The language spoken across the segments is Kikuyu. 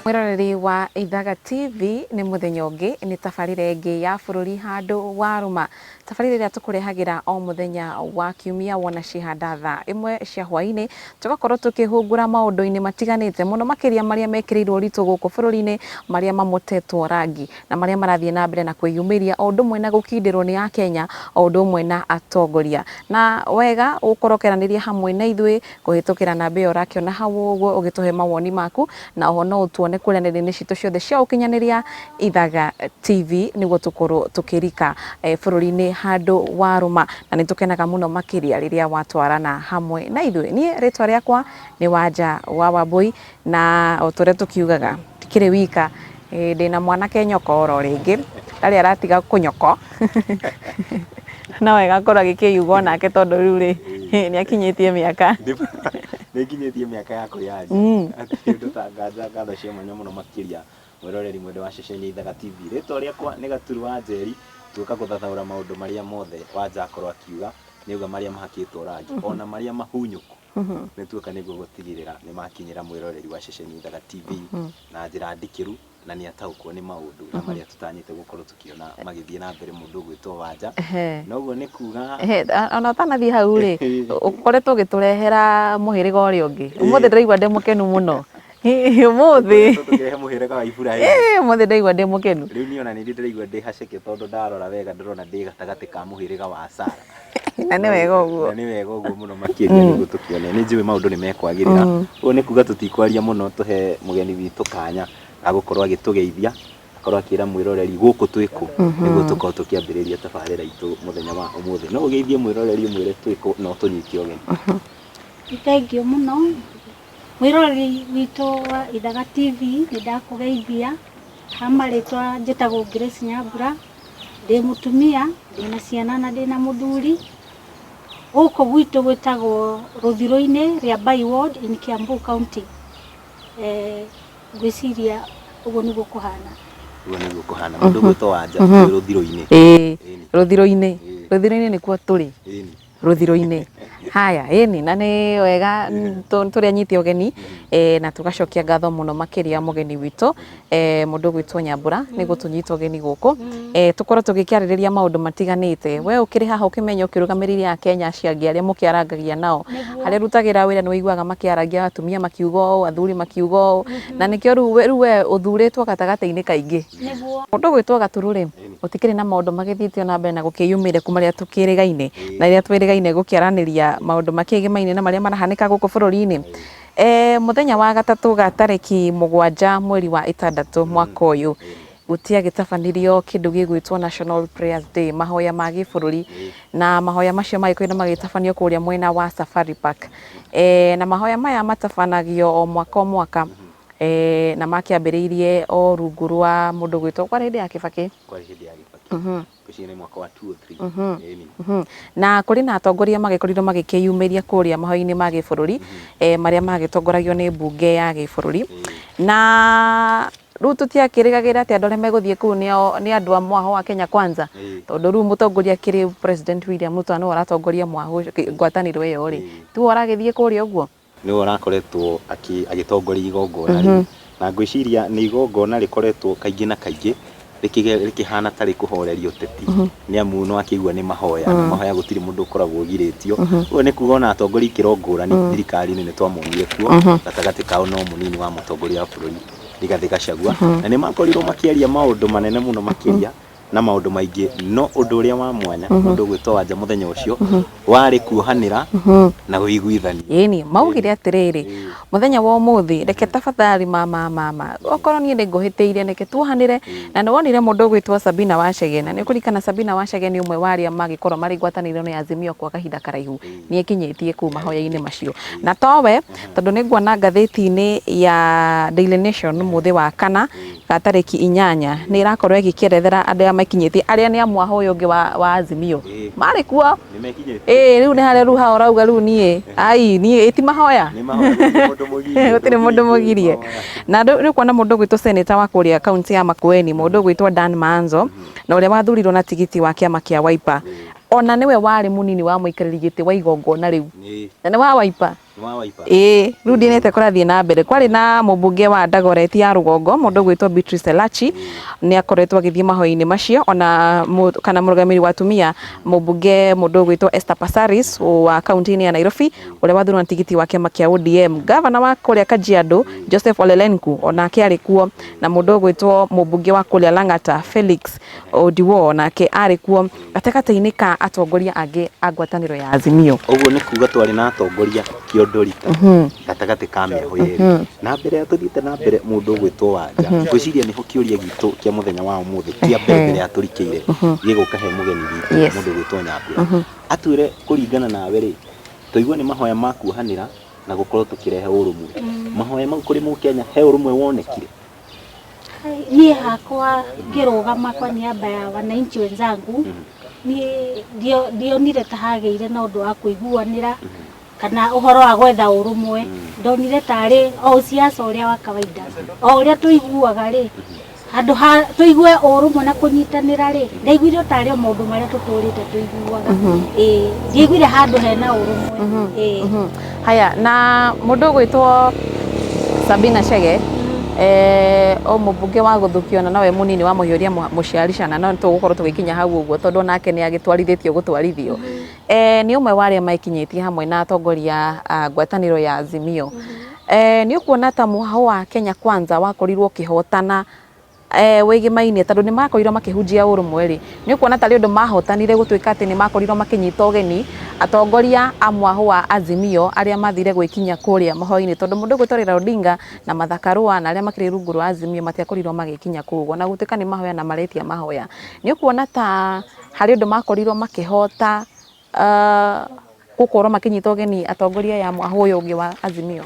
Mwĩroreri wa Ithaga TV, nĩ mũthenya ũngĩ, nĩ tabarĩra ĩngĩ ya bũrũri handũ warũma. Tabarĩra ĩrĩa tũkũrehagĩra o mũthenya wa kiumia wona cihanda thaa ĩmwe cia hwainĩ, tũgakorwo tũkĩhungura maũndũ-inĩ matiganĩte mũno makĩria marĩa mekĩrĩirwo ũritũ gũkũ bũrũri-inĩ, marĩa mamotetwo rangi na marĩa marathiĩ na mbere na kwĩyumĩria o ũndũ ũmwe na gũkindĩrwo nĩ Akenya o ũndũ ũmwe na atongoria. Na wega ũkorwo ũkĩaranĩria hamwe na ithuĩ kũhĩtũkĩra namba ĩyo ũrakĩona hau ũguo ũgĩtũhe mawoni maku, na oho no ũtuone kũrĩa nenda-inĩ citũ ciothe cia ũkinyanĩria Ithaga TV nĩguo tũkorwo tũkĩrika bũrũri-inĩ handũ warũma, na nĩ tũkenaga mũno makĩria rĩrĩa watwarana hamwe na ithuĩ. Niĩ rĩtwa rĩakwa nĩ Wanja wa Wambũi, na o ta ũrĩa tũkiugaga ndikĩrĩ wika, ndĩna mwanake nyoko oro rĩngĩ, ndarĩ aratiga kũnyoko no wega akorwo agĩkĩyuga onake tondũ rĩu rĩ, nĩ akinyĩtie mĩaka. Nĩ nginyĩtie mĩaka ya kwĩyaria. Hatirĩ ũndũ ta nganja ngatho cia mwanya mũno makĩria mwĩroreri mwende wa ceceni ya Ithaga TV. Rĩtwa rĩakwa nĩ Gaturu wa Njeri, tuoka gũthathaũra maũndũ marĩa mothe Wanja akorwo akiuga, nĩauga marĩa mahakĩtwo rangi ona marĩa mahunyũku nĩ tuoka nĩguo gũtigĩrĩra nĩ makinyĩra mwĩroreri wa ceceni ya Ithaga TV na njĩra ndikĩru na nĩ ataũkwo nĩ maũndũ na marĩa tũtanyĩte gũkorwo tũkĩona magĩthiĩ na mbere mũndũ ũgwĩtwo Wanja. Na ũguo nĩ kuga Ona ũtanathiĩ hau rĩ, ũkoretwo ũgĩtũrehera mũhĩrĩga ũrĩa ũngĩ. Ũmũthĩ ndĩraigua ndĩ mũkenu mũno. Ũmũthĩ. Tũkoretwo tũkĩrehe mũhĩrĩga wa Iburahĩmu. Ũmũthĩ ndĩraigua ndĩ mũkenu. Rĩu niĩ ona nĩ niĩ ndĩraigua ndĩ haceke tondũ ndarora wega ndĩrona ndĩ gatagatĩ ka mũhĩrĩga wa Sara. Na nĩ wega ũguo. Na nĩ wega ũguo mũno makĩria nĩguo tũkĩone. Nĩ njũĩ maũndũ nĩ mekwagĩrĩra. Ũguo nĩ kuga tũtikwaria mũno tũhe mũgeni witũ kanya ga gũkorwo agĩtũgeithia, akorwo akĩra mwĩroreri gũkũ twĩ kũ, nĩguo tũkorwo tũkĩambĩrĩria tabarĩra itũ mũthenya wa ũmũthĩ. No ũgeithie mwĩroreri ũmwĩre twĩ kũ na ũtũnyite ũgeni. Nĩ thengiũ mũno mwĩroreri witũ wa Ithaga TV, nĩ ndakũgeithia. Ha marĩtwa njĩtagwo Grace Nyambura, ndĩ mũtumia, ndĩna ciana na ndĩna mũthuri. Gũkũ gwitũ gwĩtagwo Rũthirũ-inĩ, Rĩambai ward in Kiambu County. Ngwĩciria ũguo nĩguo kũhana. Ũguo nĩguo kũhana. Mũndũ ũgwĩtwo Wanja twĩ Rũthirũ-inĩ. Ĩĩ, Rũthirũ-inĩ. Rũthirũ-inĩ nĩkuo tũrĩ. Rũthirũ-inĩ. Haya, ĩni, na nĩ wega tũrĩ anyite ũgeni na tũgacokia ngatho mũno makĩria mũgeni witũ mũndũ ũgwĩtwo Nyambura nĩ gũtũnyita ũgeni gũkũ. Tũkorwo tũgĩkĩarĩrĩria maũndũ matiganĩte. We ũkĩrĩ haha ũkĩmenye ũkĩrũgamĩrĩire Akenya acio angĩ arĩa mũkĩarangagia nao. Harĩa ũrutagĩra wĩra nĩ ũiguaga makĩarangia atumia makiuga ũũ, athuri makiuga ũũ, na nĩkĩo rĩu we ũthurĩtwo gatagatĩ-inĩ kaingĩ. Mũndũ ũgwĩtwo Gaturu rĩ, gũtikĩrĩ na maũndũ magĩthiĩte na mbere na gũkĩyumĩria kuma rĩrĩa tũkĩrĩgaine, na rĩrĩa twĩrĩgaine gũkĩaranĩria maũndũ makĩgemaine na marĩa marahanĩka gũkũ bũrũri-inĩ. Mũthenya wa gatatũ ga tarĩki 7 mweri wa ĩtandatũ mwaka ũyũ, gũtiagĩtabanirio kĩndũ gĩgwĩtwo National Prayers Day, mahoya ma gĩbũrũri, na mahoya macio magĩkorirwo magĩtabanio kũrĩa mwena wa Safari Park. Na mahoya maya matabanagio o mwaka o mwaka, na makĩambĩrĩirie o rungu rwa mũndũ ũgwĩtwo, kwarĩ hĩndĩ ya Kĩbakĩ? Kwarĩ hĩndĩ ya Kĩbakĩ. Ngwĩciria nĩ mwaka wa 203. Ĩni. Na kũrĩ na atongoria magĩkorirwo magĩkĩyumĩria kũrĩa mahoya-inĩ ma gĩbũrũri, marĩa magĩtongoragio nĩ mbunge ya gĩbũrũri. Na rĩu tũtiakĩrĩgagĩrĩra atĩ andũ arĩa megũthiĩ kũu nĩ andũ a mwahũ wa Kenya Kwanza, tondũ rĩu mũtongoria akĩrĩ President William Ruto na nĩwe ũratongoria mwahũ ngwatanĩro ĩyo rĩ, tiwe ũragĩthiĩ kũrĩa ũguo? Nĩwe ũrakoretwo agĩtongoria igongona rĩu, na ngwĩciria nĩ igongona rĩkoretwo kaingĩ na kaingĩ rĩkĩhana ta rĩkũhoreria ũteti, nĩ amu nĩ wakĩigua nĩ mahoya, na mahoya gũtirĩ mũndũ ũkoragwo ũgirĩtio. Ũguo nĩ kuga ona atongoria ikĩro ngũrani thirikari-inĩ nĩ twamonire kuo, gatagatĩ kao no mũnini wa mũtongoria wa bũrũri Rigathĩ Gachagua, na nĩ makorirwo makĩaria maũndũ manene mũno makĩria na maũndũ maingĩ, no ũndũ ũrĩa wa mwanya mũndũ ũgwĩtwo Wanja mũthenya ũcio warĩ kuohanĩra na ũiguithania. Ĩni, maugire atĩrĩrĩ, mũthenya wa ũmũthĩ reke tafadhali mama mama, okorwo niĩ nĩ ngũhĩtĩirie reke tuohanĩre. Na nĩ wonire mũndũ ũgwĩtwo Sabina Wachege, na nĩ ũkũririkana Sabina Wachege nĩ ũmwe wa arĩa magĩkorwo marĩ ngwatanĩro-inĩ ya Azimio kwa kahinda karaihu, nĩ ekinyĩtie kũu mahoya-inĩ macio. Na towe, tondũ nĩ nguona ngathĩti-inĩ ya Daily Nation mũthĩ wa kana, ga tarĩki 8 nĩ ĩrakorwo ĩgĩkĩerethera andũ arĩa mekinyĩtie arĩa nĩ a mwahũ ũyũ ũngĩ wa Azimio marĩ kuo. Ĩĩ rĩu nĩ harĩa rĩu haha ũrauga rĩu niĩ ai niĩ ĩ ti mahoya, gũtirĩ mũndũ mũgirie. Na rĩu nĩ ũkuona mũndũ ũgwĩtwo senator wa kũrĩa kaũntĩ ya Makueni, mũndũ ũgwĩtwo Dan Maanzo, na ũrĩa wathurirwo na tigiti wa kĩama kĩa Wiper, ona nĩwe warĩ mũnini wa mũikarĩri gĩtĩ wa igongona rĩu, na nĩ wa Wiper. Nĩ wa Wiper. Ĩĩ, rĩu ndinete kũrathiĩ na mbere. Kwarĩ na mũmbunge wa Dagoretti ya rũgongo mũndũ ũgwĩtwo Beatrice Elachi nĩ akoretwo agĩthiĩ mahoya-inĩ macio, ona kana mũrũgamĩrĩri wa atumia mũmbunge mũndũ ũgwĩtwo Esther Passaris wa kaunti-inĩ ya Nairobi ũrĩa wathurwo na tigiti wa kĩama kĩa ODM. Gavana wa kũrĩa Kajiado Joseph Ole Lenku onake arĩ kuo, na mũndũ ũgwĩtwo mũmbunge wa kũrĩa Lang'ata Felix Odiwuor onake arĩ kuo gatagatĩ-inĩ ka atongoria angĩ a ngwatanĩro ya Azimio. Ũguo nĩ kuga twarĩ na atongoria kĩondo rita gatagatĩ ka mĩahũ yerĩ. Na mbere ya tũthiĩte na mbere mũndũ ũgwĩtwo Wanja, ngwĩciria nĩho kĩũria gitũ kĩa mũthenya wa ũmũthĩ kĩa mbere mbere ya tũrikĩire gĩgũka he mũgeni witũ mũndũ ũgwĩtwo Nyambura. Atwĩre kũringana nawe rĩ, twaigua nĩ mahoya ma kuohanĩra na gũkorwo tũkĩrehe ũrũmwe. Mahoya mau kũrĩ mũkenya he ũrũmwe wonekire? Niĩ hakwa ngĩrũgama kwa niaba ya wananchi wenzangu, niĩ ndionire ta hagĩire na ũndũ wa kũiguanĩra kana ũhoro wa gwetha ũrũmwe. Ndonire tarĩ o siasa ũrĩa wa kawaida, o ũrĩa tũiguaga rĩ, handũ ha tũigue ũrũmwe na kũnyitanĩra rĩ, ndaiguire tarĩ o maũndũ marĩa tũtũrĩte tũiguaga. Ĩĩ, ndiaiguire handũ hena ũrũmwe. Ĩĩ. Haya, na mũndũ ũgwĩtwo Sabina Chege, o mũmbunge wa gũthukio na nowe mũnini wa mũhiũria mũciaricana, no nĩtũgũkorwo tũgĩkinya hau ũguo tondũ onake nĩ agĩtwarithĩtio gũtwarithio. Nĩ ũmwe wa arĩa mekinyĩtie hamwe na atongoria a ngwatanĩro ya Azimio. Nĩ ũkuona ta mũhahũ wa Kenya Kwanza wakorirwo ũkĩhotana wĩgĩmainie tondũ nĩ makorirwo makĩhunjia ũrũmwe rĩ, nĩ ũkuona tarĩ ũndũ mahotanire gũtuĩka atĩ nĩ makorirwo makĩnyita ũgeni atongoria a mwahũ wa Azimio arĩa mathire gwĩkinya kũrĩa mahoya-inĩ, tondũ mũndũ ũgwĩtwo Raila Odinga na Martha Karua na arĩa makĩrĩ rungu rwa Azimio matiakorirwo magĩkinya kũu ũguo, na gũtuĩka nĩ mahoya na maretia mahoya. Nĩ ũkuona ta harĩ ũndũ makorirwo makĩhota gũkorwo makĩnyita ũgeni atongoria aya a mwahũ ũyũ ũngĩ wa Azimio?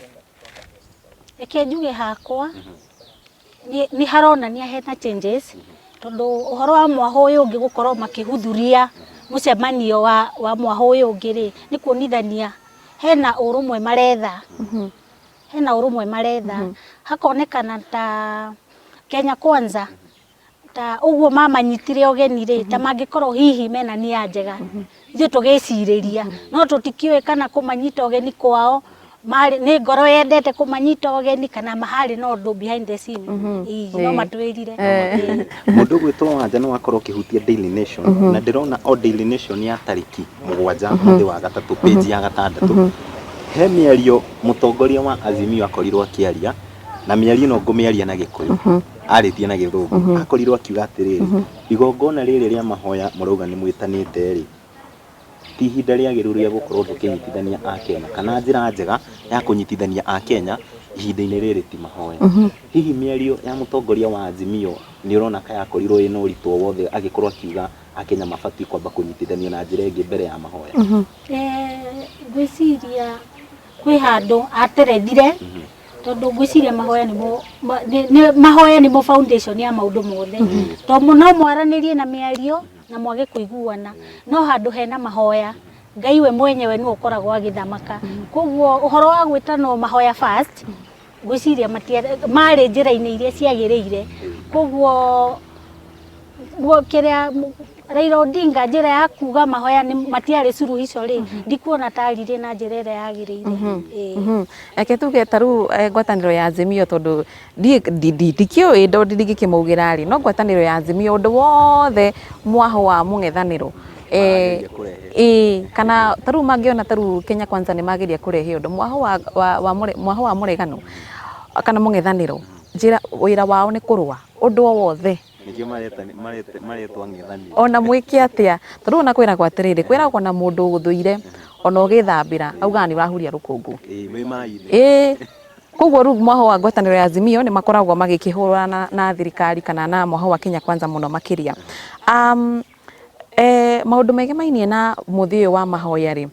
Reke njuge hakwa nĩ haronania hena changes tondũ ũhoro wa mwahũ ũyũ ũngĩ gũkorwo makĩhuthuria mũcemanio wa mwahũ ũyũ ũngĩ rĩ, nĩ kuonithania hena ũrũmwe maretha. Hena ũrũmwe maretha. Hakonekana ta Kenya Kwanza ta ũguo mamanyitire ũgeni rĩ, ta mangĩkorwo hihi mena nia njega, ithuĩ tũgĩcirĩria, no tũtikĩũĩ kana kũmanyita ũgeni kwao marĩ nĩ ngoro yendete kũmanyita ũgeni kana harĩ na ũndũ behind the scene. Ĩĩ, no matwĩrire. Mũndũ ũgwĩtwo Wanja nĩ wakorwo ũkĩhutia Daily Nation, na ndĩrona o Daily Nation ya tarĩki 7 mweri wa 3 page ya 6 he mĩario mũtongoria wa Azimio akorirwo akĩaria, na mĩario ĩno ngũmĩaria na Gĩkũyũ, arĩtie na Gĩthũngũ, akorirwo akiuga atĩrĩrĩ, igongona rĩrĩ rĩa mahoya mũrauga nĩ mwĩtanĩte rĩ, ti ihinda rĩagĩrĩru rĩa gũkorwo tũkĩnyitithania Akenya, kana njĩra njega ya kũnyitithania Akenya ihinda-inĩ rĩrĩ ti mahoya. Hihi mĩario ya mũtongoria wa Azimio nĩ ũrona ka yakorirwo ĩna ũritũ o wothe agĩkorwo akiuga Akenya mabatiĩ kwamba kũnyitithanio na njĩra ĩngĩ mbere ya mahoya? Ngwĩciria kwĩ handũ aterethire, tondũ ngwĩciria mahoya nĩmo mahoya nĩmo foundation ya maũndũ mothe. Tondũ no mwaranĩrie na mĩario na mwage kũiguana, no handũ hena mahoya Ngai we mwenyewe nĩwe ũkoragwo agĩthamaka. Koguo ũhoro wa gwĩtanwo mahoya first, ngwĩciria marĩ njĩra-inĩ iria ciagĩrĩire. Koguo kĩrĩa Raila Odinga njĩra ya kuga mahoya nĩ matiarĩ suluhisho rĩ, ndikuona ta aririe na njĩra ĩrĩa yagĩrĩire. Reke tuge ta rĩu ngwatanĩro ya Azimio, tondũ ndikĩũĩ ndũ ndingĩkĩmaugĩra rĩ, no ngwatanĩro ya Azimio ũndũ wothe mwahũ wa mũng'ethanĩro ĩĩ, kana ta rĩu mangĩona ta rĩu Kenya Kwanza nĩ mageria kũrehe ũndũ mwahũ wa mwahũ wa mũregano kana mũng'ethanĩro, njĩra wĩra wao nĩ kũrũa ũndũ o wothe. Nĩkĩo maretwo ang'ethanĩri. Ona mwĩke atĩa, tondũ ona kwĩragwo atĩrĩrĩ, kwĩragwo na mũndũ ũgũthũire ona ũgĩthambĩra augaga nĩ ũrahuria rũkũngũ. Ĩĩ, wĩ maĩ-inĩ. Ĩĩ, koguo rĩu mwahũ wa ngwatanĩro ya Azimio nĩ makoragwo magĩkĩhũrana na thirikari kana na mwahũ wa Kenya Kwanza mũno makĩria. Maũndũ megemainie na mũthĩ ũyũ wa mahoya rĩ,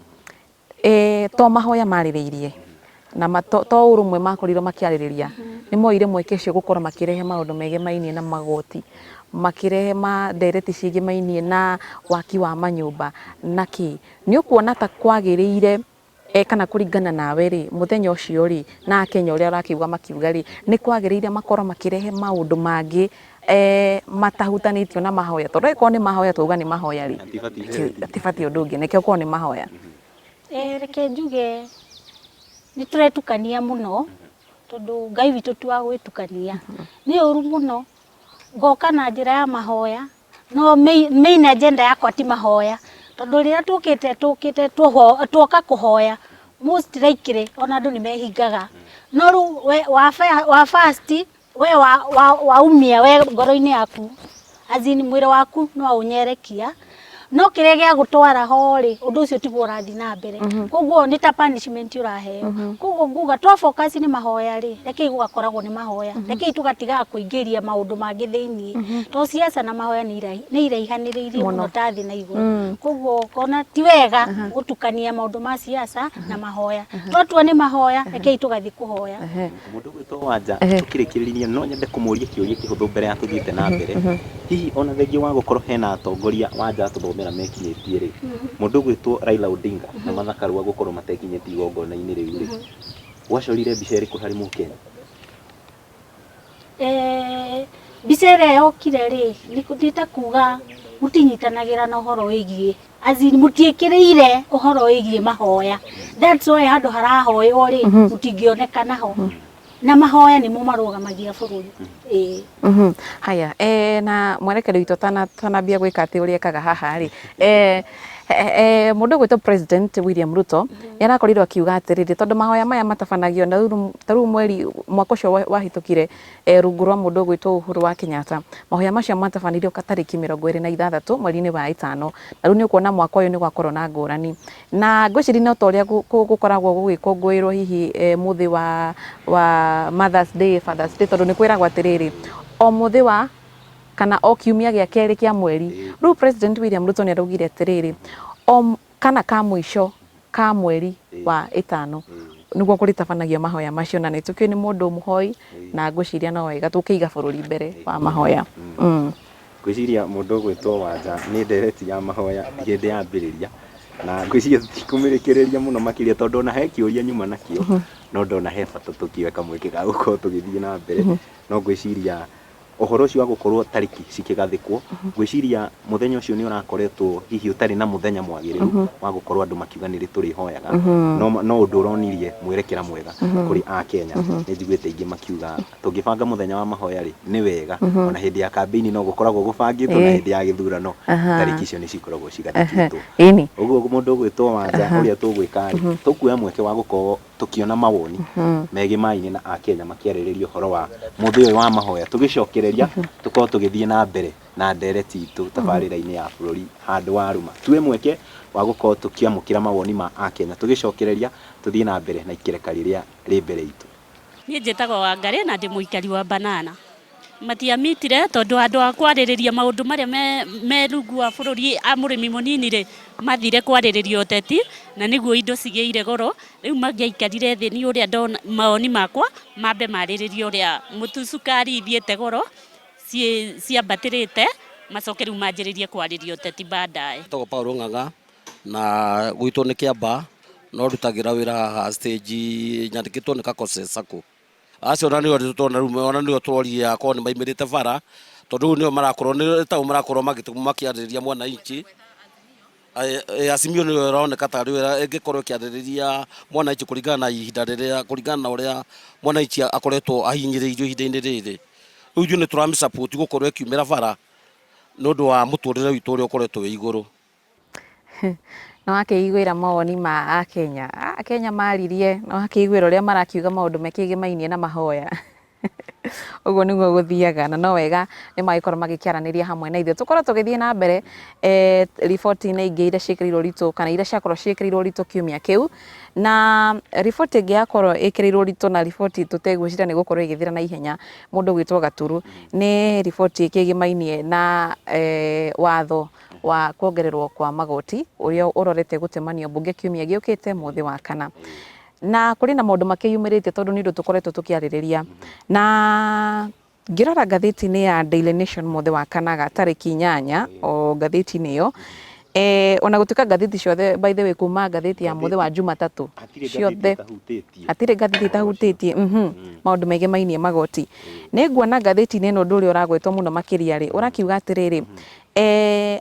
to mahoya marĩrĩirie na to ũrũmwe makorirwo makĩarĩrĩria, nĩ moire mweke ũcio gũkorwo makĩrehe maũndũ megemainie na magoti, makĩrehe ndereti ciĩgemainie na waki wa manyũmba na kĩ. Nĩ ũkuona ta kwagĩrĩire kana kũringana nawe rĩ, mũthenya ũcio rĩ, na Akenya ũrĩa ũrakiuga makiuga rĩ, nĩ kwagĩrĩire makorwo makĩrehe maũndũ mangĩ matahutanĩtio na mahoya, tondũ angĩkorwo nĩ mahoya twauga nĩ mahoya rĩ, tibatiĩ ũndũ ũngĩ, nĩkĩo korwo nĩ mahoya. Reke njuge Nĩ tũretukania mũno tondũ Ngai witũ ti wa gwĩtukania. Nĩ ũru mũno ngoka na njĩra ya mahoya no main agenda yakwa ti mahoya tondũ rĩrĩa tũkĩte tũkĩte tuoka kũhoya most likely ona andũ nĩ mehingaga. No rĩu we wa fast we waumia we ngoro-inĩ yaku, as in mwĩrĩ waku no waũnyerekia, no kĩrĩa gĩa gũtwara ho rĩ, ũndũ ũcio tiguo ũrathiĩ na mbere. Koguo nĩ ta punishment ũraheo. Koguo nguga twa focus nĩ mahoya rĩ, rekei gũgakoragwo nĩ mahoya. Rekei tũgatigaga kũingĩria maũndũ mangĩ thĩiniĩ. Tondũ siasa na mahoya nĩ iraihanĩrĩirie mũno ta thĩ na igũrũ. Koguo ngona ti wega gũtukania maũndũ ma siasa na mahoya. Twatua nĩ mahoya, rekei tũgathiĩ kũhoya. Mũndũ ũgwĩtwo Wanja, tũkĩrĩkĩrĩria no nyende kũmũria kĩũria kĩhũthũ mbere ya tũthiĩte na mbere. Hihi ona thengia wa gũkorwo hena atongoria Wanja atũthomera mekinyĩtie rĩ, mũndũ ũgwĩtwo Raila Odinga na Martha Karua gũkorwo matekinyĩtie igongona-inĩ rĩu rĩ, gwacorire mbica ĩrĩkũ harĩ mũkenya? Mbica ĩrĩa yokire rĩ, nĩ ta kuga mũtinyitanagĩra na ũhoro wĩgiĩ, as in mũtiĩkĩrĩire ũhoro wĩgiĩ mahoya. That's why handũ harahoywo rĩ, mũtingĩonekana ho. Na mahoya nĩmo marũgamagia bũrũri. Ĩĩ. Haya, na mwerekeri witũ atanambia gwĩka atĩ ũrĩa ekaga haha rĩ, mũndũ ũgwĩtwo President William Ruto nĩ arakorirwo akiuga atĩrĩrĩ, tondũ mahoya maya matabanagio na ta rĩu mweri mwaka ũcio wahĩtũkire, rungu rwa mũndũ ũgwĩtwo Uhuru wa Kenyatta, mahoya macio matabanirio tarĩki 26 mweri-inĩ wa ĩtano, na rĩu nĩ ũkuona mwaka ũyũ nĩ gwakorwo na ngũrani. Na ngwĩciria no ta ũrĩa gũkoragwo gũgĩkũngũĩrwo hihi mũthĩ wa Mother's Day, Father's Day, tondũ nĩ kwĩragwo atĩrĩrĩ, o mũthĩ wa kana o kiumia gĩa kerĩ kĩa mweri. Rĩu President William Ruto nĩ araugire atĩrĩrĩ, o kana ka mũico ka mweri wa ĩtano nĩguo kũrĩtabanagio mahoya macio, na nĩ tũkĩũĩ nĩ mũndũ mũhoi, na ngwĩciria no wega tũkĩiga bũrũri mbere wa mahoya. Ngwĩciria mũndũ ũgwĩtwo Wanja nĩ ndereti ya mahoya hĩndĩ yambĩrĩria, na ngwĩciria tũtikũmĩrĩkĩrĩria mũno makĩria tondũ ona he kĩũria nyuma nakĩo, no ndona he bata tũkĩoe kamweke ga gũkorwo tũgĩthiĩ na mbere. No ngwĩciria ũhoro ũcio wa gũkorwo tarĩki cikĩgathĩkwo, ngwĩciria mũthenya ũcio nĩ ũrakoretwo hihi ũtarĩ na mũthenya mwagĩrĩru wa gũkorwo andũ makiuga nĩrĩ tũrĩhoyaga, no ũndũ ũronirie mwerekera mwega kũrĩ Akenya. Nĩ njiguĩte aingĩ makiuga tũngĩbanga mũthenya wa mahoya rĩ, nĩ wega ona hĩndĩ ya kambĩini no gũkoragwo gũbangĩtwo, na hĩndĩ ya gĩthurano tarĩki icio nĩ cikoragwo cigathĩkĩtwo. Ũguo mũndũ ũgwĩtwo Wanja, ũrĩa tũgwĩka rĩ, tũkuoya mweke wa gũkorwo tũkĩona mawoni megĩmaine na Akenya makĩarĩrĩria ũhoro wa mũthĩ ũyũ wa mahoya, tũgĩcokereria tũkorwo tũgĩthiĩ na mbere na ndereti itũ tabarĩra-inĩ ya bũrũri handũ wa rũma. Tuoe mweke wa gũkorwo tũkĩamũkĩra mawoni ma Akenya, tũgĩcokereria tũthiĩ na mbere na ikereka rĩrĩa rĩ mbere itũ. Niĩ njĩtagwo Wangarĩ na ndĩ mũikari wa Banana. Matiamitire tondũ handũ ha kwarĩrĩria maũndũ marĩa me rungu wa bũrũri a mũrĩmi mũnini rĩ, mathire kwarĩrĩria ũteti na nĩguo indo cigĩire goro. Rĩu mangĩaikarire thĩ niĩ ũrĩa ndona mawoni makwa mambe marĩrĩrie ũrĩa mũtu, cukari ithiĩte goro, ciambatĩrĩte, macoke rĩu manjĩrĩrie kwarĩria ũteti baadaye. Njĩtagwo Paul Ng'ang'a na gwitũ nĩ Kĩambaa no ndutagĩra wĩra haha stage nyandĩkĩtwo nĩ Kakose Sacco. Acio ona nĩo tũrona rĩu ona nĩo tũroria akorwo nĩ maimĩrĩte bara tondũ rĩu nĩo marakorwo nĩ tao marakorwo makĩarĩrĩria mwananchi. Azimio nĩyo ĩroneka tarĩ yo ĩngĩkorwo ĩkĩarĩrĩria mwananchi kũringana na ihinda rĩrĩa kũringana na ũrĩa mwananchi akoretwo ahinyĩrĩirio ihinda-inĩ rĩrĩ. Rĩu ithuĩ nĩ tũramĩ support gũkorwo ĩkiumĩra bara nĩ ũndũ wa mũtũrĩre witũ ũrĩa ũkoretwo wĩ igũrũ. Nĩ wakĩiguĩra mawoni ma Akenya. Akenya maririe, nĩ wakĩiguĩra ũrĩa marakiuga maũndũ mekĩgĩmainie na mahoya. Ũguo nĩguo gũthiaga na no wega nĩ magĩkorwo magĩkĩaranĩria hamwe na ithuĩ. Tũkorwo tũgĩthiĩ na mbere riboti-inĩ ingĩ iria ciĩkĩrĩirwo ũritũ kana iria ciakorwo ciĩkĩrĩirwo ũritũ kiumia kĩu. Na riboti ĩngĩ yakorwo ĩkĩrĩirwo ũritũ na riboti tũtegwĩciria nĩ gũkorwo ĩgĩthira na ihenya mũndũ ũgwĩtwo Gaturu, nĩ riboti ĩkĩgĩmainie na watho wa kuongererwo kwa magoti ũrĩa ũrorete gũtemanio mbunge kiumia gĩũkĩte mũthĩ wa kana. Na kũrĩ na maũndũ makĩyumĩrĩtie tondũ nĩ ũndũ tũkoretwo tũkĩarĩrĩria. Na ngĩrora ngathĩti-inĩ ya Daily Nation mũthĩ wa kana ga tarĩki 8 o ngathĩti-inĩ ĩyo, ona gũtuĩka ngathĩti ciothe by the way kuma ngathĩti ya mũthĩ wa Jumatatũ ciothe hatirĩ ngathĩti ĩtahutĩtie maũndũ megemainie magoti. Nĩ nguona ngathĩti-inĩ ĩno ũndũ ũrĩa ũragwetwo mũno makĩria rĩ, ũrakiuga atĩrĩrĩ,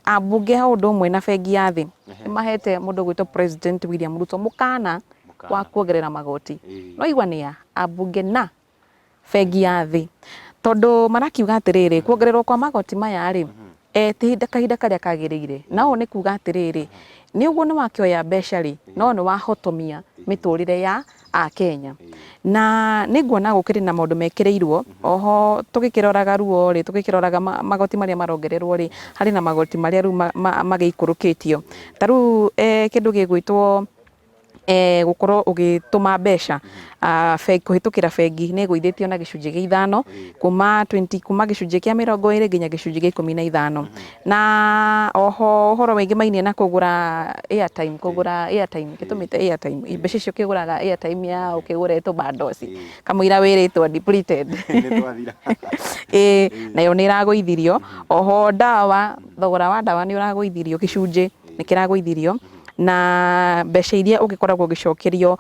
ambunge o ũndũ ũmwe na bengi ya thĩ nĩ mahete mũndũ ũgwĩtwo President William Ruto mũkana. wa kuongerera magoti. No igua nĩ a ambunge na bengi ya thĩ, tondũ marakiuga atĩrĩrĩ, kuongererwo kwa magoti maya rĩ, ti kahinda karĩa kagĩrĩire. Na ũũ nĩ kuga atĩrĩrĩ, nĩ ũguo nĩ wakĩoya mbeca rĩ, no nĩ wahotomia mĩtũrĩre ya Akenya. Na nĩ nguona gũkĩrĩ na maũndũ mekĩrĩirwo oho. Tũgĩkĩroraga ruo rĩ, tũgĩkĩroraga magoti marĩa marongererwo rĩ, harĩ na magoti marĩa rĩu magĩikũrũkĩtio, ta rĩu kĩndũ gĩgwĩtwo gũkorwo ũgĩtũma mbeca kũhĩtũkĩra bengi nĩ ĩgũithĩtio na gĩcunjĩ gĩa 5, kuma 20, kuma gĩcunjĩ kĩa 20 nginya gĩcunjĩ gĩa 15. Na oho ũhoro wĩgĩmainie na kũgũra airtime, kũgũra airtime, gĩtũmĩte airtime, mbeca icio ũkĩgũraga airtime ya ũkĩgũra tũ bundles kamũira wĩrĩtwo depleted. Nĩ twathira. Ĩĩ, nayo nĩ ĩragũithirio. Oho ndawa, thogora wa ndawa nĩ ũragũithirio, gĩcunjĩ nĩ kĩragũithirio. Na mbeca iria ũgĩkoragwo ũgĩcokerio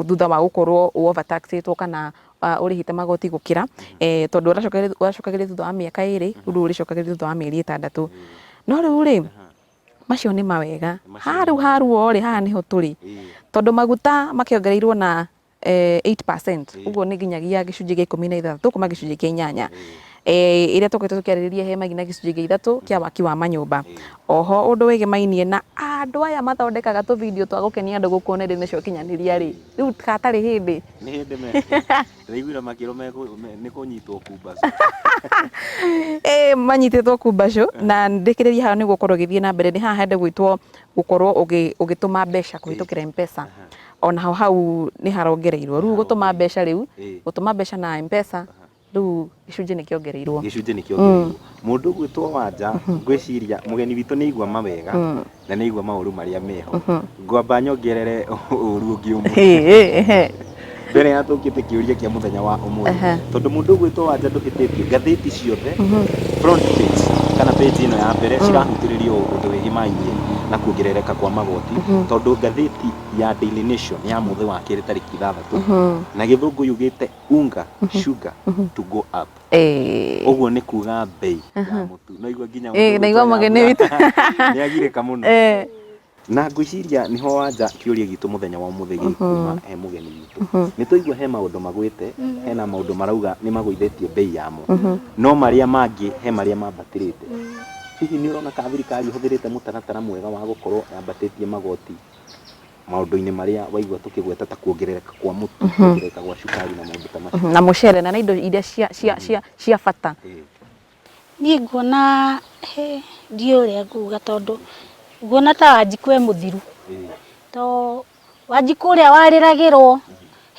thutha wa gũkorwo overtaxĩtwo kana ũrĩhĩte magoti gũkĩra, tondũ ũracokagĩrio thutha wa mĩaka 2, rĩu ũrĩcokagĩrio thutha wa mĩeri 6. No rĩu rĩ, macio nĩ mawega. Haha rĩu haruo rĩ, haha nĩho tũrĩ, tondũ maguta makĩongereirwo na 8%, ũguo nĩ nginyagia gĩcunjĩ gĩa 16 kuma gĩcunjĩ kĩa 8 ĩrĩa tũkoretwo tũkĩarĩrĩria he magina gĩcunjĩ gĩa 3 kĩa waki wa manyũmba. Oho ũndũ wĩgĩmainie na andũ aya mathondekaga tũ video twa gũkenia andũ gũkũ nenda-inĩ cia ũkinyanĩria rĩ, rĩu hatarĩ hĩndĩ. Nĩ hĩndĩ me ndĩraiguire makĩrwo nĩ kũnyitwo kumbacu. Ĩĩ, manyitĩtwo kumbacu. Na ndĩkĩrĩrie haha nĩguo ũkorwo ũgĩthiĩ na mbere, nĩ haha hende gwĩtwo gũkorwo ũgĩtũma mbeca kũhĩtũkĩra M-Pesa, onaho hau nĩ harongereirwo. Rĩu gũtũma mbeca, rĩu gũtũma mbeca na M-Pesa, rĩu gĩcunjĩ nĩ kĩongereirwo. Gĩcunjĩ nĩ kĩongereirwo. Mũndũ ũgwĩtwo Wanja, ngwĩciria mũgeni witũ nĩ aigua mawega na nĩ aigua maũru marĩa meho. Ngwamba nyongerere ũru ũngĩ ũmwe mbere ya tũkĩte kĩũria kĩa mũthenya wa ũmũthĩ, tondũ mũndũ ũgwĩtwo Wanja, ndũhĩtĩtie, ngathĩti ciothe front page kana page ĩno ya mbere cirahutĩrĩrio ũndũ wĩgĩmainie na kuongerereka kwa magoti, tondũ ngathĩti ya Daily Nation ya mũthĩ wa kerĩ tarĩki 6, na gĩthũngũ yugĩte "Unga sugar to go up". Ũguo nĩ kuga mbei ya mũtu no igua nginya Ĩĩ, ndaigua mũgeni witũ. Nĩ agirĩka mũno. Na ngwĩciria nĩho Wanja kĩũria gitũ mũthenya wa ũmũthĩ gĩkuma he mũgeni witũ. Nĩ twaigua he maũndũ magwĩte, hena maũndũ marauga nĩ magũithĩtie mbei yamo, no marĩa mangĩ he marĩa mambatĩrĩte. Hihi nĩ ũrona ka thirikari ĩhũthĩrĩte mũtaratara mwega wa gũkorwo yambatĩtie magoti maũndũ-inĩ marĩa waigua tũkĩgweta, ta kuongerereka kwa mũtu, kuongerereka gwa cukari na maũndũ ta macio? Na mũcere na indo iria cia bata. Niĩ nguona he ndiũĩ ũrĩa nguga, tondũ nguona ta Wanjikũ e mũthiru, to Wanjikũ ũrĩa warĩragĩrwo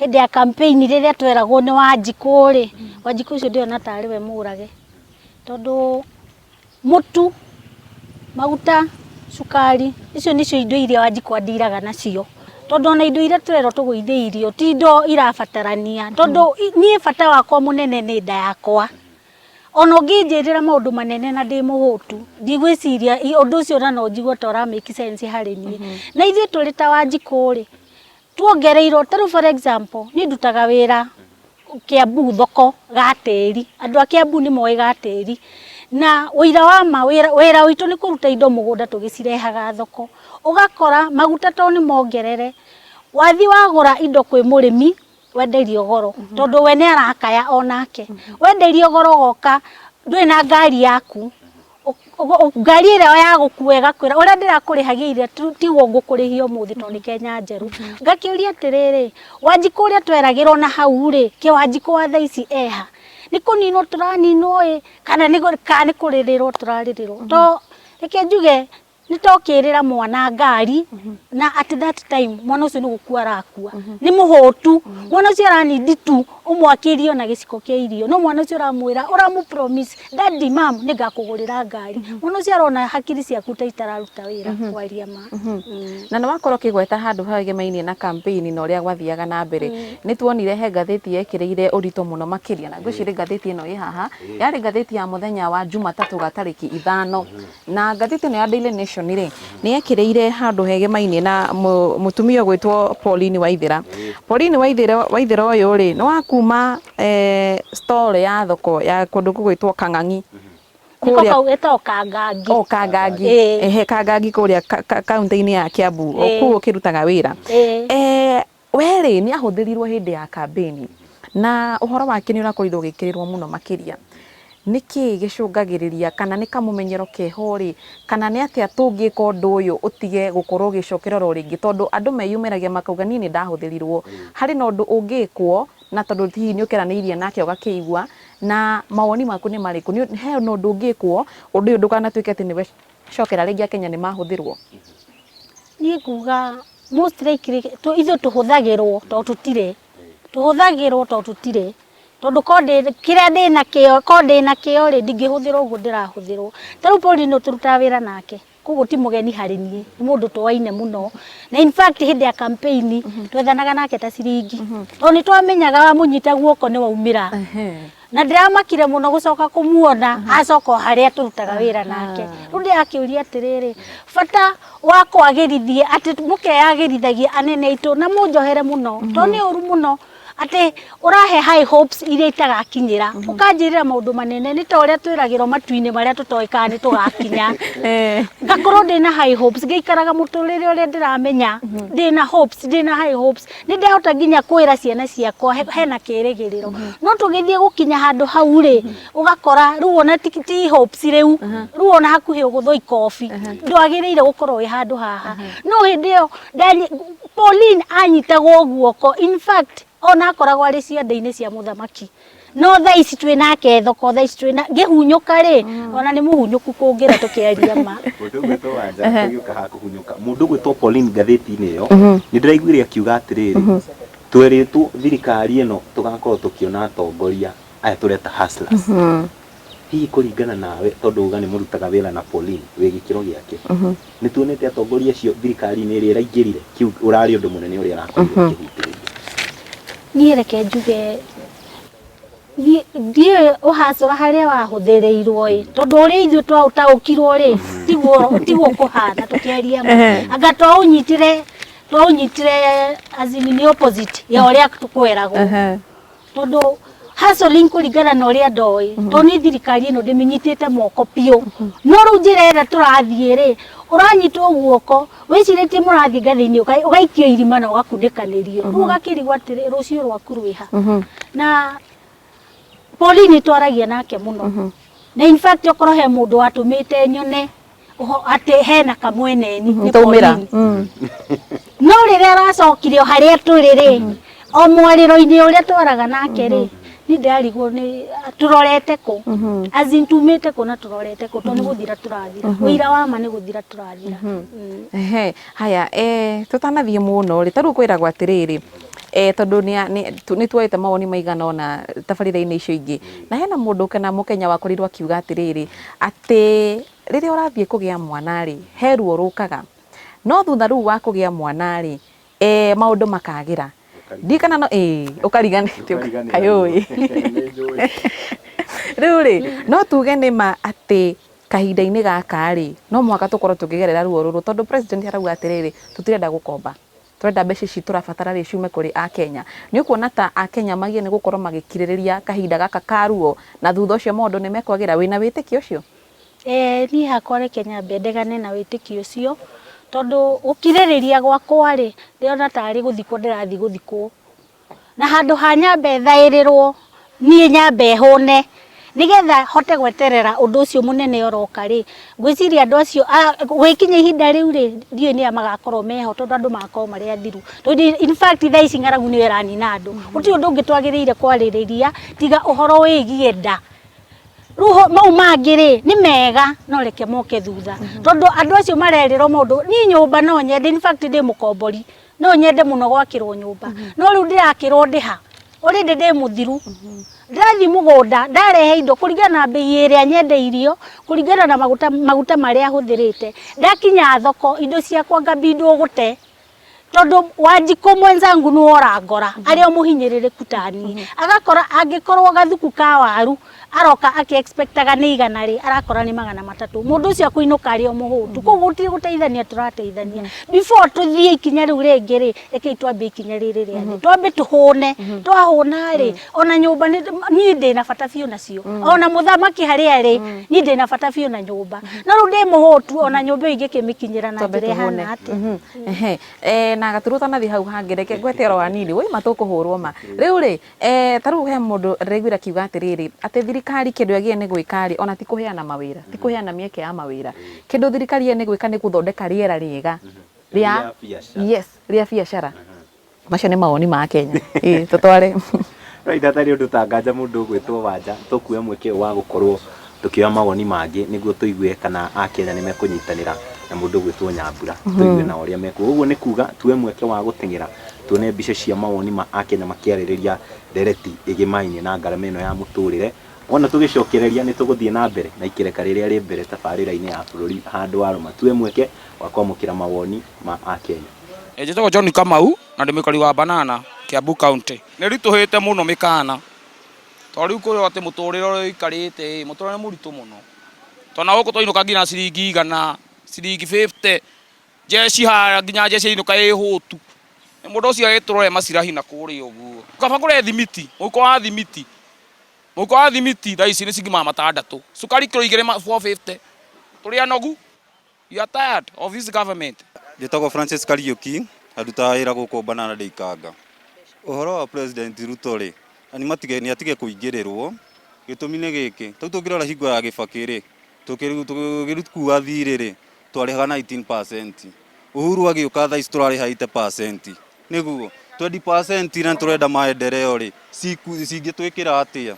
hĩndĩ ya campaign, rĩrĩa tweragwo nĩ Wanjikũ rĩ, Wanjikũ ũcio ndĩrona tarĩ we mũrage, tondũ mũtu, maguta, cukari, icio nĩcio indo iria Wanjikũ andiraga nacio, tondũ ona indo iria tũrerwo tũgũithĩirio ti indo irabatarania, tondũ niĩ bata wakwa mũnene nĩ nda yakwa. Ona ũngĩnjĩrĩra maũndũ manene na ndĩ mũhũtu, ndigwĩciria ũndũ ũcio ona no njigue ta ũra make sense harĩ niĩ. Na ithuĩ tũrĩ ta Wanjikũ rĩ, tuongereirwo, ta rĩu for example, niĩ ndutaga wĩra Kiambu thoko Gatĩri. Andũ a Kiambu nĩ moĩ Gatĩri. Na ũira wa ma, wĩra witũ nĩ kũruta indo mũgũnda tũgĩcirehaga thoko. Ũgakora maguta to nĩ mongerere, wathiĩ wagũra indo kwĩ mũrĩmi, wenderio goro, tondũ we nĩ arakaya onake. Wenderio goro, ũgoka ndũrĩ na ngari yaku, ngari ĩrĩa ya gũkua ĩgakwĩra ũrĩa ndĩrakũrĩhagia ira tiguo ngũkũrĩhia ũmũthĩ, tondũ nĩ Kenya njerũ. Ngakĩũria atĩrĩrĩ, Wanjikũ ũrĩa tweragĩrwo na hau rĩ, kĩ Wanjikũ wa thaa ici eha? Nĩ kũninwo tũraninwo ĩ, kana nĩ kũrĩrĩrwo tũrarĩrĩrwo? To reke njuge, nĩ tokĩrĩra mwana ngari, na at that time mwana ũcio nĩ gũkua arakua, nĩ mũhũtu. Mwana ũcio aranindi tu ũmwakĩrie ona gĩciko kĩa irio, no mwana ũcio ũramwĩra, ũramũ promise, "Daddy, mum, nĩ ngakũgũrĩra ngari." Mwana ũcio arona hakiri ciaku ta itararuta wĩra, kwaria ma. Na nĩ wakorwo ũkĩgweta handũ hegemainiĩ na campaign na ũrĩa gwathiaga na mbere. Nĩ tuonire he ngathĩti yekĩrĩire ũritũ mũno makĩria, na ngwĩciria ngathĩti ĩno ĩ haha yarĩ ngathĩti ya mũthenya wa Jumatatũ ga tarĩki 5. Na ngathĩti ĩno ya Daily Nation rĩ, nĩ yekĩrĩire handũ hegemainie na mũtumia ũgwĩtwo Pauline Waithera. Pauline Waithera, Waithera ũyũ rĩ, nĩ wa kuma stall ya thoko ya kũndũ gũgwĩtwo Kang'ang'i. Nĩko kau ĩtagwo Kangangi. O Kangangi. Ĩĩ. Ehe, Kangangi kũrĩa kaunti-inĩ ya Kiambu, o kũu ũkĩrutaga wĩra. Werĩ nĩ ahũthĩrirwo hĩndĩ ya kambĩni na ũhoro wake nĩ ũrakorirwo ũgĩkĩrĩrwo mũno makĩria. Nĩkĩ gĩcũngagĩrĩria kana nĩ kamũmenyero keho rĩ, kana nĩ atĩa tũngĩka ũndũ ũyũ ũtige gũkorwo ũgĩcokerera o rĩngĩ, tondũ andũ meyumĩragia makauga niĩ nĩ ndahũthĩrirwo. Harĩ na ũndũ ũngĩkwo na tondũ hihi nĩ ũkeranĩirie nake ũgakĩigua, na mawoni maku nĩ marĩkũ? He na ũndũ ũngĩkwo ũndũ ũyũ ndũkanatuĩke atĩ nĩ wecokera rĩngĩ Akenya nĩ mahũthĩrwo? Niĩ nguga most likely ithuĩ tũhũthagĩrwo tondũ tũtirĩ, tũhũthagĩrwo tondũ tũtirĩ, tondũ korwo ndĩ kĩrĩa ndĩnakĩo, korwo ndĩnakĩo rĩ, ndingĩhũthĩrwo ũguo ndĩrahũthĩrwo. Ta rĩu Pauline tũrutaga wĩra nake, koguo ti mũgeni harĩ niĩ, nĩ mũndũ tũaine mũno. Na in fact hĩndĩ ya campaign twethanaga nake ta ciringi, tondũ nĩ twamenyaga wamũnyita guoko nĩ waumĩra. Na ndĩramakire mũno gũcoka kũmuona acoka o harĩa tũrutaga wĩra nake. Rĩu ndĩrakĩũria atĩrĩrĩ, bata wa kwagĩrithia atĩ mũkeyagĩrithagia anene aitũ na mũnjohere mũno, tondũ nĩ ũru mũno atĩ ũrahe high hopes iria itagakinyĩra, ũkanjĩrĩra maũndũ manene nĩ ta ũrĩa twĩragĩrwo matu-inĩ marĩa tũtoĩ kana nĩ tũgakinya. Ngakorwo ndĩna high hopes, ngĩikaraga mũtũrĩre ũrĩa ndĩramenya, ndĩna hopes, ndĩna high hopes, nĩ ndahota nginya kwĩra ciana ciakwa hena kĩrĩgĩrĩro. No tũgĩthiĩ gũkinya handũ hau rĩ, ũgakora rĩu ona ti hopes rĩu, rĩu ona hakuhĩ ũgũthwo ikobi, ndwagĩrĩire gũkorwo wĩ handũ haha. No hĩndĩ ĩyo Pauline anyitagwo guoko, in fact ona akoragwo arĩ ciande-inĩ cia mũthamaki. No thaa ici twĩ nake thoko, thaa ici twĩna ngĩhunyũka rĩ, ona nĩ mũhunyũku kũngĩra tũkĩaria ma. Mũndũ ũgwĩtwo Wanja tũgĩũka haha kũhunyũka, mũndũ ũgwĩtwo Pauline ngathĩti-inĩ ĩyo nĩ ndĩraiguire akiuga atĩrĩrĩ, twerĩtwo thirikari ĩno tũgakorwo tũkĩona atongoria aya tũreta hustlers. Hihi kũringana nawe tondũ uga nĩ mũrutaga wĩra na Pauline wĩ gĩkĩro gĩake, nĩ tuonete atongoria acio thirikari-inĩ ĩrĩa ĩraingĩrire, kĩu ũrarĩ ũndũ mũnene ũrĩa arakorirwo akĩhutĩrĩria? Niĩ reke njuge niĩ ndiũĩ ũhacũra harĩa wahũthĩrĩirwo ĩ, tondũ ũrĩa ithuĩ twaũtaũkirwo rĩ, tiguo kũhana tũkĩaria ma. Anga twaũnyitire as in nĩ opposite ya ũrĩa tũkweragwo. Tondũ hustling kũringana na ũrĩa ndoĩ, tondũ niĩ thirikari ĩno ndĩmĩnyitĩte moko biũ, no rĩu njĩra ĩrĩa tũrathiĩ rĩ, ũranyitwo guoko wĩcirĩtie mũrathiĩ ngathĩ-inĩ, ũgaikio irima na ũgakunĩkanĩrio, rĩu ũgakĩrigwo atĩrĩ, rũciũ rwaku rwĩha. Na Pauline twaragia nake mũno, na in fact okorwo he mũndũ watũmĩte nyone atĩ hena kamweneni nĩ Taumĩra. Pauline. No rĩrĩa aracokire o harĩa tũrĩ rĩ, o mwarĩro-inĩ ũrĩa twaraga nake rĩ, niĩ ndĩrarigwo nĩ tũrorete kũ, as in tumĩte kũ na tũrorete kũ, tondũ nĩ gũthira tũrathira, ũira wa ma nĩ gũthira tũrathira. Ehe, haya, tũtanathiĩ mũno rĩ, ta rĩu kwĩragwo atĩrĩrĩ, tondũ nĩ tuoete mawoni maigana ũna tabarĩra-inĩ icio ingĩ, na hena mũndũ kana mũkenya wakorirwo akiuga atĩrĩrĩ, atĩ rĩrĩa ũrathiĩ kũgĩa mwana rĩ, he ruo rũkaga, no thutha rĩu wa kũgĩa mwana rĩ, maũndũ makagĩra. Ndikana no ũkariganĩrwo kayũĩ. Rĩu rĩ, no tuge nĩ ma atĩ kahinda-inĩ gaka rĩ, no mũhaka tũkorwo tũkĩgerera ruo rũrũ, tondũ president arauga atĩrĩrĩ, tũtirenda gũkomba, tũrenda mbeca ici tũrabatara rĩ ciume kũrĩ Akenya. Nĩ ũkuona ta Akenya magĩrĩire nĩ gũkorwo magĩkirĩrĩria kahinda gaka ka ruo, na thutha ũcio maũndũ nĩ mekwagĩra? Wĩna wĩtĩkio ũcio? Niĩ hakwa reke nyambe ndegane na wĩtĩkio ũcio, tondũ gũkirĩrĩria gwakwa rĩ, ndĩrona tarĩ gũthikwo ndĩrathiĩ gũthikwo. Na handũ ha nyambe thaĩrĩrwo, niĩ nyambe hũne, nĩgetha hote gweterera ũndũ ũcio mũnene ũroka rĩ, ngwĩciria andũ acio gũgĩkinya ihinda rĩu rĩ, ndiũĩ nĩa magakorwo meho tondũ andũ magakorwo marĩ athiru. Tondũ in fact thaa ici ng'aragu nĩyo ĩranina andũ. Gũtirĩ ũndũ ũngĩ twagĩrĩire kwarĩrĩria tiga ũhoro wĩgiĩ nda. Rĩu mau mangĩ rĩ, nĩ mega no reke moke thutha. Tondũ andũ acio marerĩrwo maũndũ, niĩ nyũmba no nyende, in fact ndĩ mũkombori, no nyende mũno gwakĩrwo nyũmba. No rĩu ndĩrakĩrwo ndĩ ha? Already ndĩ mũthiru. Ndĩrathiĩ mũgũnda, ndarehe indo kũringana na mbei ĩrĩa nyendeirio, kũringana na maguta marĩa hũthĩrĩte. Ndakinya thoko, indo ciakwa ngabindwo gũte. Tondũ Wanjikũ mwenzangu nĩwe ũrangora, arĩ o mũhinyĩrĩrĩku ta niĩ. Agakora angĩkorwo gathuku ka waru Aroka akĩ expectaga nĩ 100 rĩ, arakora nĩ 300. Mũndũ ũcio akũinũka arĩ o mũhũtu. Koguo gũtirĩ gũteithania tũrateithania. Before tũthiĩ ikinya rĩu rĩngĩ rĩ, rekei twambie ikinya rĩrĩ rĩa thĩ. Twambe tũhũne. Twahũna rĩ, ona nyũmba niĩ ndĩna bata biũ nacio. Ona mũthamaki harĩa arĩ, niĩ ndĩna bata biũ na nyũmba. No rĩu ndĩ mũhũtu, ona nyũmba ĩyo ingĩkĩmĩkinyĩra na Twambe njĩra tũhũne. ĩhana atĩa? Ehe. Na Gaturu ũtanathiĩ hau hangĩ, reke ngwete oro hanini. Woi ma tũkũhũrwo ma. Rĩu rĩ, ta rĩu he mũndũ ndĩraiguire akiuga atĩrĩrĩ, atĩ thirikari kĩndũ yagĩrĩire nĩ gwĩka rĩ, ona ti kũheana mawĩra, ti kũheana mĩeke ya mawĩra. Kĩndũ thirikari yagĩrĩire nĩ gwĩka nĩ gũthondeka rĩera rĩega rĩa Rĩa biacara. Yes, rĩa biacara. Macio nĩ mawoni ma Kenya. Ĩĩ, tũtware. Right, hatarĩ ũndũ ta nganja mũndũ ũgwĩtwo Wanja, tũkuoya mweke ũyũ wa gũkorwo tũkĩoya mawoni mangĩ nĩguo tũigue kana Akenya nĩ mekũnyitanĩra na mũndũ ũgwĩtwo Nyambura, tũigue nao ũrĩa mekuga. Ũguo nĩ kuga tuoe mweke wa gũteng'era tuone mbica cia mawoni ma Akenya makĩarĩrĩria ndereti ĩgĩmainie na ngarama ĩno ya mũtũrĩre. Wona tũgĩcokereria nĩ tũgũthiĩ na mbere na ikereka rĩrĩa rĩ mbere tabarĩra-inĩ ya bũrũri handũ warũma. Tuoe mweke wa kwamũkĩra mawoni ma Akenya. Njĩtagwo John Kamau na ndĩ mũikari wa Banana, Kiambu County. Nĩ ritũhĩte mũno mĩkana tondũ rĩu kwĩrwo atĩ mũtũrĩre ũrĩa ũikarĩte ĩ, mũtũrĩre nĩ mũritũ mũno. Tondũ na gũkũ twainũka nginya ciringi 100, ciringi 50, jeshi haha nginya jeshi yainũka ĩ hũtu. Mũndũ ũcio agĩtũrore macirahi na kũrĩa ũguo. Kaba ngũre thimiti, mũhuko wa thimiti, mũhuko wa thimiti thaa ici nĩ ciringi 600, cukari kiro 2 450. Tũrĩ anogu. You are tired of this government. Njĩtagwo Francis Kariũki, na ndutaga wĩra gũkũ Banana ndĩ Ikanga. Ũhoro wa President Ruto rĩ, nĩ matige nĩ atige kũingĩrĩrwo, gĩtũmi nĩ gĩkĩ, ta rĩu tũngĩrora hingo ya Gĩbakĩ rĩ, tũgĩkua thirĩ rĩ, twarĩhaga 19%. Uhuru agĩũka thaa ici tũrarĩha 80%. Nĩguo, 20% na nĩtũrenda maendeleo rĩ, cingĩtwĩkĩra atĩa?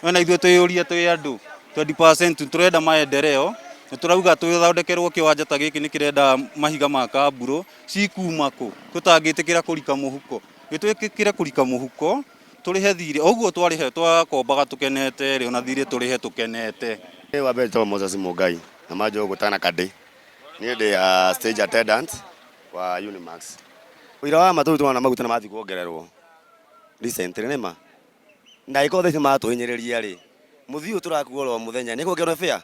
We na ithuĩ twĩyũrie twĩ andũ, 20% tũrenda maendeleo, nĩ tũrauga tũthondekerwo kĩwanja ta gĩkĩ nĩ kĩrenda mahiga ma kamburo, cikuma kũ? Tũtangĩtĩkĩra kũrika mũhuko. Gĩtwĩtĩkĩre kũrika mũhuko, tũrĩhe thirĩ, o ũguo twarĩhe twakombaga tũkenete rĩ, ona thirĩ tũrĩhe tũkenete. Wa mbere njĩtagwo Moses Mũngai na manjũĩ gũtana Kadĩ. Niĩ ndĩ a stage attendant wa Unimax. Ũira wa ma tũrĩu tũrona maguta nĩ mathiĩ kuongererwo recently nĩ ma. Na angĩkorwo thaa ici maratũhinyĩrĩria rĩ, mũthii ũyũ tũrakua oro mũthenya nĩ ekuongererwo fare?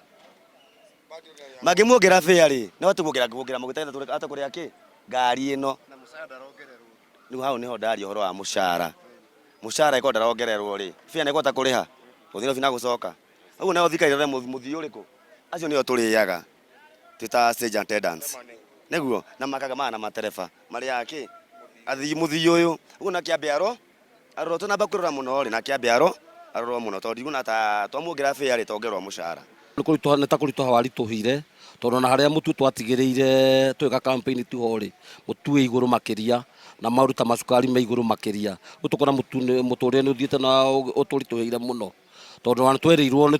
Mangĩmuongerera fare rĩ, no tũkuongerera kuongerera maguta nĩgetha ahote kũrĩha kĩ? Ngari ĩno. Rĩu hau nĩho ndaria ũhoro wa mũcara. Mũcara ĩkorwo ndarongererwo rĩ, fare nĩ ĩkũhota kũrĩha? Gũthiĩ Nairobi na gũcoka? Ũguo nayo thirikari ĩrore mũthii ũrĩkũ? Acio nĩo tũrĩaga twĩ ta stage attendants. Nĩguo na makaga maya na matereba marĩaga kĩ? Athii mũthii ũyũ. Ũguo na kĩambe aro arorwo tũnamba kwĩrora mũno rĩ, na kĩambe aro arorwo mũno tondũ ndikuona ta twamuongerera fare rĩ, tongererwo mũcara. Nĩ kũritũha nĩ ta kũritũha waritũhire tondũ ona harĩa mũtu twatigĩrĩire twĩka campaign tiho rĩ, mũtu wĩ igũrũ makĩria na maũndũ ta macukari me igũrũ makĩria. Rĩu tũkona mũtu mũtũrĩre nĩ ũthiĩte na ũtũritũhĩire mũno tondũ ona twerirwo nĩ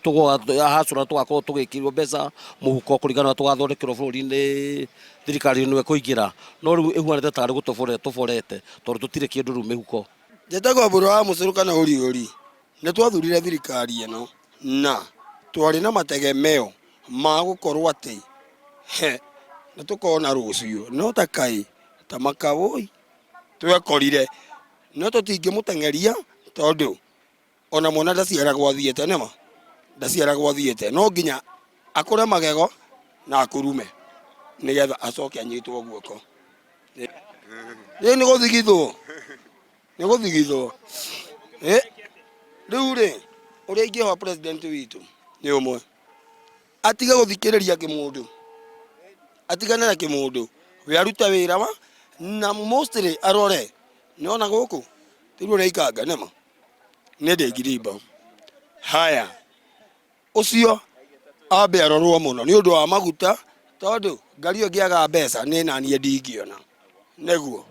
hacũra tũgakorwo tũgĩkĩrwo mbeca mũhuko kũringana na ũrĩa tũgathondekerwo bũrũri-inĩ thirikari ĩno ĩkũingĩra, no rĩu ĩhuanĩte tarĩ gũtũborera ĩtũborete tondũ tũtirĩ kĩndũ rĩu mĩhuko. Njĩtagwo Mbũrũ wa Mũcũrũ kana Ũriũri. Nĩ twathurire thirikari ĩno na twarĩ na mategemeo ma gũkorwo atĩ he nĩ tũkona rũciũ, no ta kaĩ ta makawũi twekorire, no tũtingĩmũteng'eria tondũ ona mwana ndaciaragwo athiĩte, nĩma ndaciaragwo athiĩte, no nginya akũre magego na akũrume nĩgetha acoke anyitwo guoko. Rĩu nĩ gũthigithwo, nĩ gũthigithwo. Rĩu rĩ, ũrĩa ingĩhoya president witũ nĩ ũmwe, atige gũthikĩrĩria kĩmũndũ, atigane na kĩmũndũ, we arute wĩra wa na mostly arore, nĩwona gũkũ rĩu ũrĩa ikanga nĩma nĩ ndĩ ngirimba. Haya, ũcio ambe arorwo mũno nĩ ũndũ wa maguta, tondũ ngari ĩyo ĩngĩaga mbeca nĩ naniĩ ndingĩona nĩguo.